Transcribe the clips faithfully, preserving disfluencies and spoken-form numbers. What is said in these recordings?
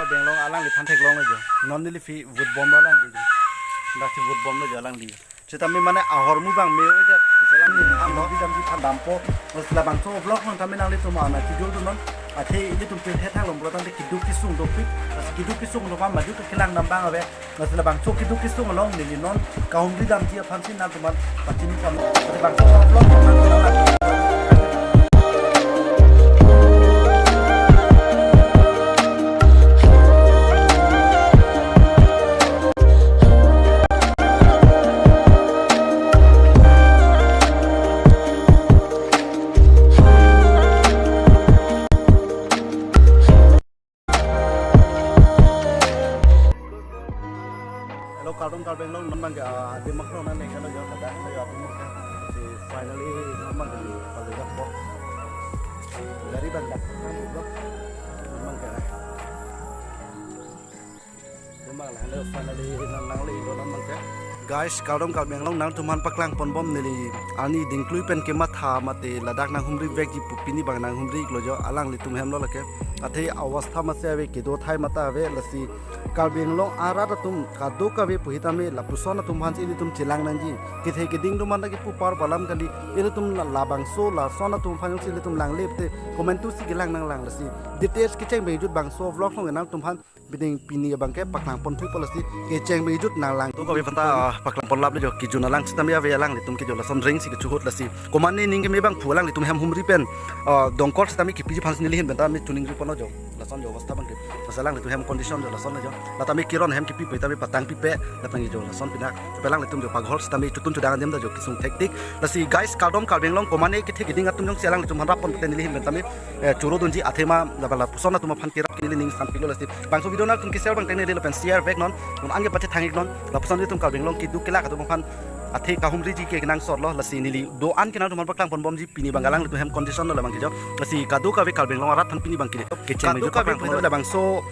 Karbi Anglong alangliphan theklonglo jo. Non neliphi vote bomlo alangli jo. Daksi vote bomlo jo alangli jo. Sitame mane ahormu abang me-o-edet. Pusi alangliphan lo. Bidam ji phan dampo. Lasi labangso vlog nang tame nanglitum ana kidul dunnon. Athe ilitum pirthe thanglong pulo tangte keduk kesung dopik. Lasi keduk kesung dopik madu kelang dam abang ave. Lasi labangso keduk kesung along neli non kahumri damji aphansi nangtumphan pachini kamo. Lasi bangso vlog nang Hello, kardom Karbi Anglong, non abangke, ah, Dimaklo nang neng kano jauh kata, kano jauh Dimak. Si finally, non abangke, kalau jauh po. Dari Bandar, non abangke. Dimak lah, hello, finally, nang nang le, non abangke. Guys, kardom Karbi Anglong, nangtumphan paklang ponbom neli, arni dingklui pen kematha mate ladak nanghumri vekji pu pini abang nanghumri iklo jo, alanglitum hemlo lake. Athe awastha masi ave kedo thai mata ave lasi Karbi Anglong arat atum kadokave pu hitame lapuson atum aphansi ilitum chelang nangji. Kethe keding atum anta kipu par balam kali ilitum labangso lason atum aphansi ilitum langle te comment tu si kelang nanglang lasi. Details kecheng pengjut bangso vlog along nangtumphan biding pini abangke paklang pon thupo lasi kecheng pengjut nanglang. Kadokave aphanta, ah, paklang ponlap le jo kejun alang sitame ave alanglitum ke jo lason ring si kechuhut lasi. Komatne ning keme abang pu alanglitum hem humri pen, ah, dongkor sitame kepiji aphansi neli ahin pen tame chuning ri ponlo jo. Lason jo awastha abangke. Lasi alanglitum hem condition jo lason jo. Latame kiron hem kepi pu tame patang pipe, latang jo lason pinak. Pe alanglitum jo paghor sitame chutun chudang adim ta jo kesung thektik. Lasi guys, kardom Karbi Anglong komatne kethe keding atum jongsi alanglitum aphan rap pon pen neli ahin pen tame, eh, choro dunji athema laba lapuson atum aphan kerap ke neli ning sampiklo lasi. Bangso video nangtum ke-share abang tengne lapen share vek non. Non anke pachethang iknon. Lapuson ilitum Karbi Anglong keduk kelak atum aphan athe kahumriji ke kenangsotlo lasi neli do-an ke nangtumphan paklang ponbomji pini abang alanglitum hem condition lo labang ke jo. Lasi kadokave Karbi Anglong arat aphan pini abangke kecheng kadokave paklang pon labangso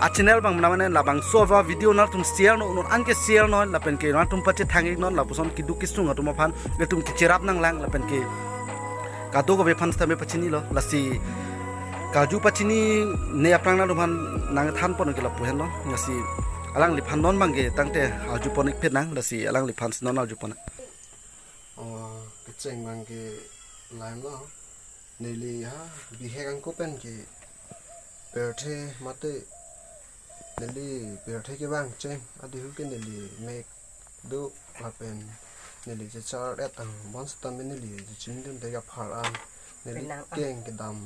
a channel abang mane labangso ava video nangtum share non, non anke share non lapen ke nangtum pachethang iknon lapuson keduk kesung atum aphan ilitum kecherap nanglang lapen ke kadokave aphan sitame pachinilo lasi karju pachinine aphrang nangtumphan nangthan pon ke lapu henlo lasi alangliphan non abangke tangte arju pon ik phet nang lasi alangliphan si non arju pon. Oh, kecheng abangke lahenlo. Neli ha bihek angko pen ke pirthe mate neli pirthe kevang cheng adihu ke neli mek do lapen neli chechar et angbong sitame neli chechini dun dega phar an neli penang an keng kedam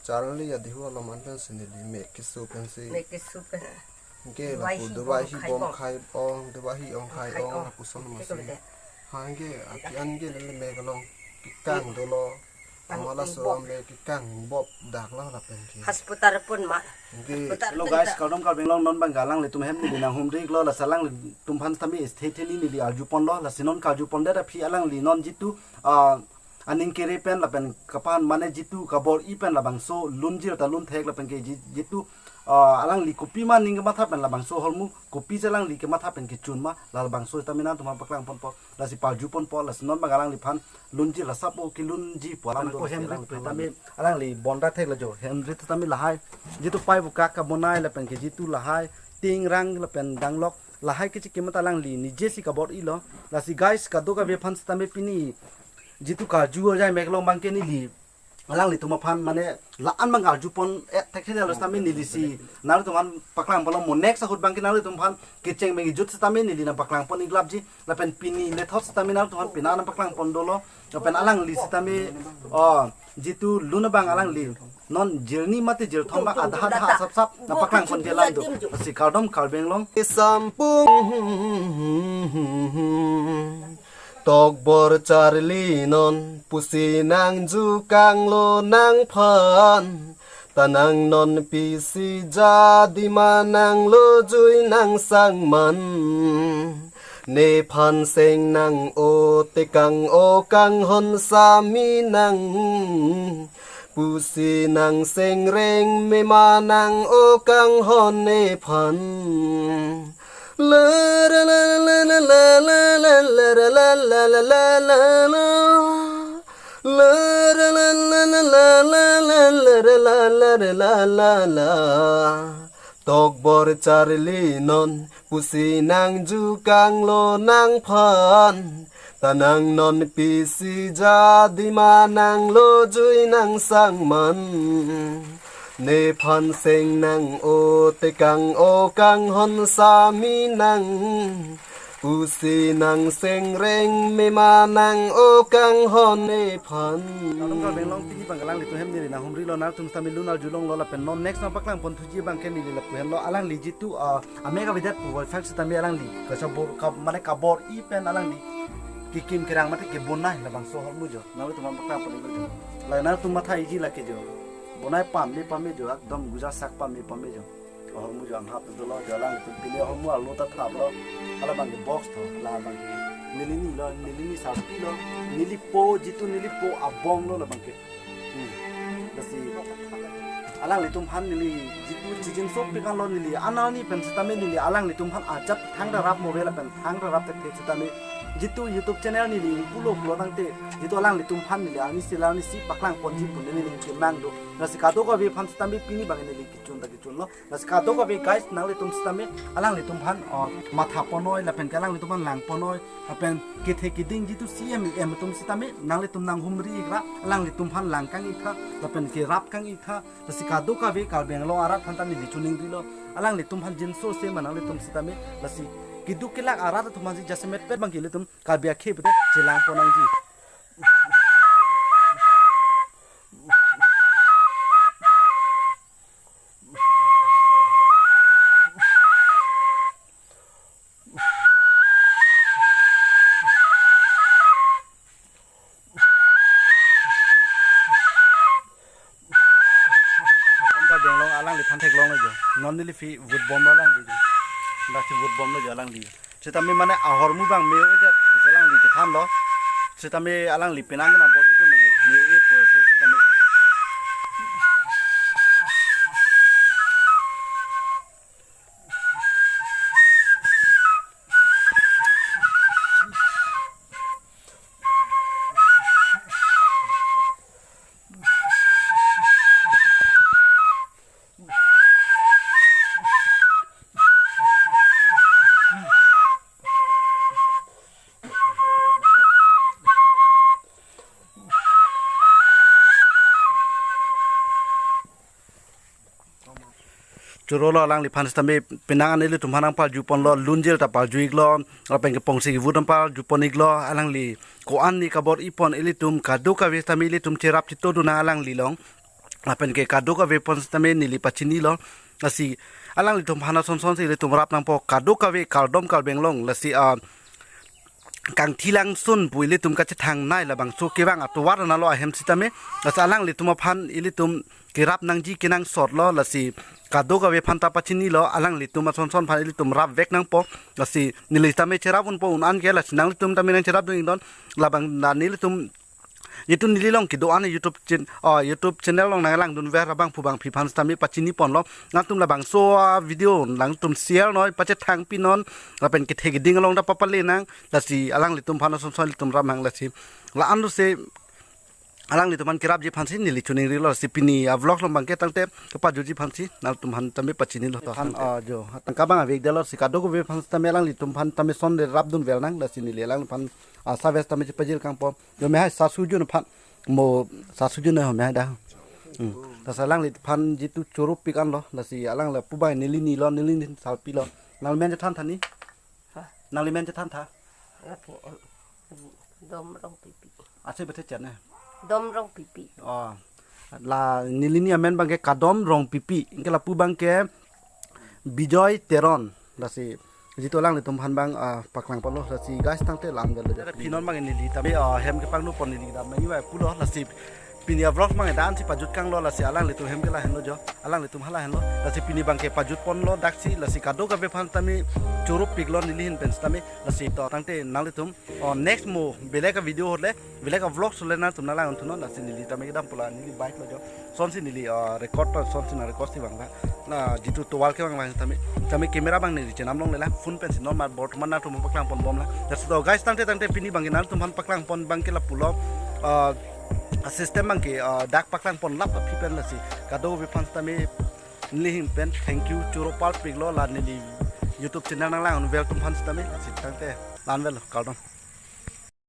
charli adihu alom an pensi neli mek keso pensi mek keso pen. Ke lapu dawai hi bom khai ong, dawai hi ong khai ong lapuson masi. Hangke ati anke neli mek along kekang dolo. Ang amala so mek kekang bop dak lo lapen ke. Hospital pun ma. Ke hospital hello pun guys, ta kardom Karbi Anglong non abang alanglitum hem neli nanghumri iklo lasi alanglitum aphan sitame sthe theli neli arju ponlo lasi non karju pondet aphi alangli non jitu, ah, aning kere pen lapen kapan mane jitu kabor-i pen labangso lunjir ta lun thek lapen ke ji-, jitu, ah, alangli kopima ning kematha pen labangso ahormu kopisi alangli kematha pen kechun ma labangso sitame nangtumphan paklang ponpo lasi parju ponpo lasi non abang alangliphan lunjir la sapo kelunji pu alam ko do hem rit alangli tame alangli bonda thek la jo hem rit tame lahai jitu pai buka kabonai lapen ke jitu lahai ting rang lapen danglok lahai kechi kematha alangli nije si kabor-ilo lasi guys kadokave aphan sitame pini jitu karju ajai mek along abangke neli alanglitum aphan mane la-an abang arju pon et thek thek lo sitame neli si nangtumphan paklang ponlo mo next ahut abangke nangtumphan kecheng pengjut sitame neli nangpaklang pon iklapji lapen pini lethot sitame nangtumphan pina nangpaklang pon dolo lapen alangli sitame, oh, jitu lun abang alangli non jirni mate jirthom abang adha adha asap sap nangpaklang pon jelam do si kardom Karbi Anglong. Sampung tokbor charli non pusi nangjukanglo nangphan. Tanang non pisi jadi ma nanglo jui nangsang man. Nephan seng nang o tekang o kanghon sami nang. Pusi nang seng reng mema nang o kanghon nephan. La la la la la la la la la la la la la la la. La la la la la la la la la la la la la la. Tokbor charli non pusi nangjukanglo nangphan. Ta nang non pisi jadi ma nanglo jui nangsang man. Nephan seng nang o tekang o kanghon sami nang. Pusi nang seng reng mema nang o kanghon nephan. Kadokave along pini abang alanglitum hem neli nanghumrilo, nangtum sitame lun arjulonglo lapen non next nangpaklangpon thuji abangke neli lapu henlo, alangli jitu, ah, amega avedet pu voiphak sitame alangli kachobor ka, mane kabor-i pen alangli kekim kerang mate kebonai labangso ahormu jo. Nangtum aphan paklangpon iklo jo. La nangtum matha iji lake jo. Bonai pame pame jo, ekdom guja sak pame pame jo. Ahormu jo anghap dolo jo, alanglitum pini ahormu arlo ta thaplo. Hala abangke box tho, hala abangke neli nilo, neli ni sarpi lo, neli po, jitu neli po abong lo labangke. Hmm. Lasi alanglitum aphan neli jitu chijin sopik anlo neli anarni pen sitame neli alanglitum aphan ajat thangta rap move lapen thangta rap thekthe sitame jitu YouTube channel neli pulo pulo tangte jitu alanglitum aphan neli arnisi la arnisi paklangponji pu neli ning kemang do. Lasi kadokave aphan sitame pini abang neli kechun ta kechunlo. Lasi kadokave guys, nanglitum sitame alanglitum aphan, oh, matha ponnoi lapen ke alanglitum aphan lang ponnoi lapen kethe keding jitu C M E M atum sitame nanglitum nanghumri ikra, alanglitum aphan lang kang-ik tha lapen kerap kang-ik tha. Lasi kadokave Karbi Anglong arat aphan ta neli choningrilo, alanglitum aphan jinso se ma nanglitum sitame lasi keduk kelak arat atum aphansi jasemet pet abangke ilitum Karbi akhei pute chelang pon nangji. Bom ka benglong alangliphan theklonglo jo. Non neliphi vote bomlo alangli jo. Daksi vote bomlo jo alangli. Sitame mane ahormu abang me-o-edet pusi alangli chethanlo. Sitame alangli penang kena bor-idunlo jo. Me-o-e pu sitame. Chorolo alangliphan sitame penang an ilitum aphan nangparjuponlo, lunjel ta parju-iklo, lapen kepongsi kevut nangparjupon-iklo, alangli ko-an ni kabor-ipon ilitum kadokave sitame ilitum cherap chetodun nang alangli along. Lapen ke kadokave aphan sitame neli pachinilo. Lasi alanglitum aphan ason son si ilitum rap nangpo, kadokave kardom Karbi Anglong. Lasi, ah, kangthi langsun pu ilitum kachethangnei labangso kevang atovar anlo ahem sitame. Lasi alanglitum aphan ilitum kerap nangji kenangsotlo, lasi kadokave aphan ta pachinilo, alanglitum ason son aphan ilitum rapvek nangpo. Lasi neli tame cherap unpo un-an ke, lasi nanglitum tame nangcherapdun-iknon. Labang na nelitum jitu neli along kedo-an YouTube chan-, ah, YouTube channel along nanglangdunver abangphu bangphi aphan sitame pachiniponlo. Nangtum labangso, ah, video nangtum share noi, pachethang pinon, lapen kethe keding along ta papale nang, lasi alanglitum aphan ason son ilitum rap nang lasi. La-an lo se alanglitum aphan kerapji aphansi neli choningrilo, lasi pini a-vlog along abangke tangte kepajutji aphansi nangtum aphan tame pachinilo to. Aphan, ah, jo, tangka abang avekdetlo, lasi kadokave aphan tame alanglitum aphan tame sonde rapdunvel nang, lasi neli alangliphan, ah, service tame chepajir kangpo. Jo me hai sasujun aphan. Mo sasujun ho me hai da. Hmm. Lasi alangliphan jitu choro pik anlo. Lasi alang lapu abang neli nilo, neli ni sarpi lo. Nangli men chethan tha ni? Ha? Nangli men chethan tha? Lake, em, Dom Rongpipi. Ase bethe chan ne? Dom Rongpipi. Oh. La neli ni amen abangke Kadom Rongpipi. Anke lapu abangke Bijoy Teron. Lasi jitu alanglitum aphan abang, ah, paklangponlo, lasi guys tangte lam galo. Ada pinon abang neli tame, ah, hem kepangno pon neli dam nang iwai pulo, lasi pini a-vlog abang dan si pajut kanglo, lasi alanglitum hem ke lahenlo jo, alanglitum hala henlo, lasi pini abangke pajutponlo daksi, lasi kadokave aphan tame choro piklo neli ahin pen sitame, lasi to tangte nanglitum, oh, next mo belek a-video hole, belek a-vlog hole nangtum nanglang thunon, lasi neli tame kedam pula neli bike lo jo. Sonsi neli, ah, record to, sonsi nang record si vangvang. Na jitu tovar kevang vang tame, tame camera abang neli chenam longlelang, phone pensi non mar bortoman nangtum paklangponbomlang. Lasi to guys tangte tangte pini abangke nangtum aphan paklangpon abangke lapulo. Ah, a system abangke, ah, dak paklang pon lap aphi pen lasi kadokave aphan sitame neli ahin pen thank you choro parpiklo, la neli YouTube channel nanglang un-e atum aphan sitame lasi tangte la-an avelo, kardom.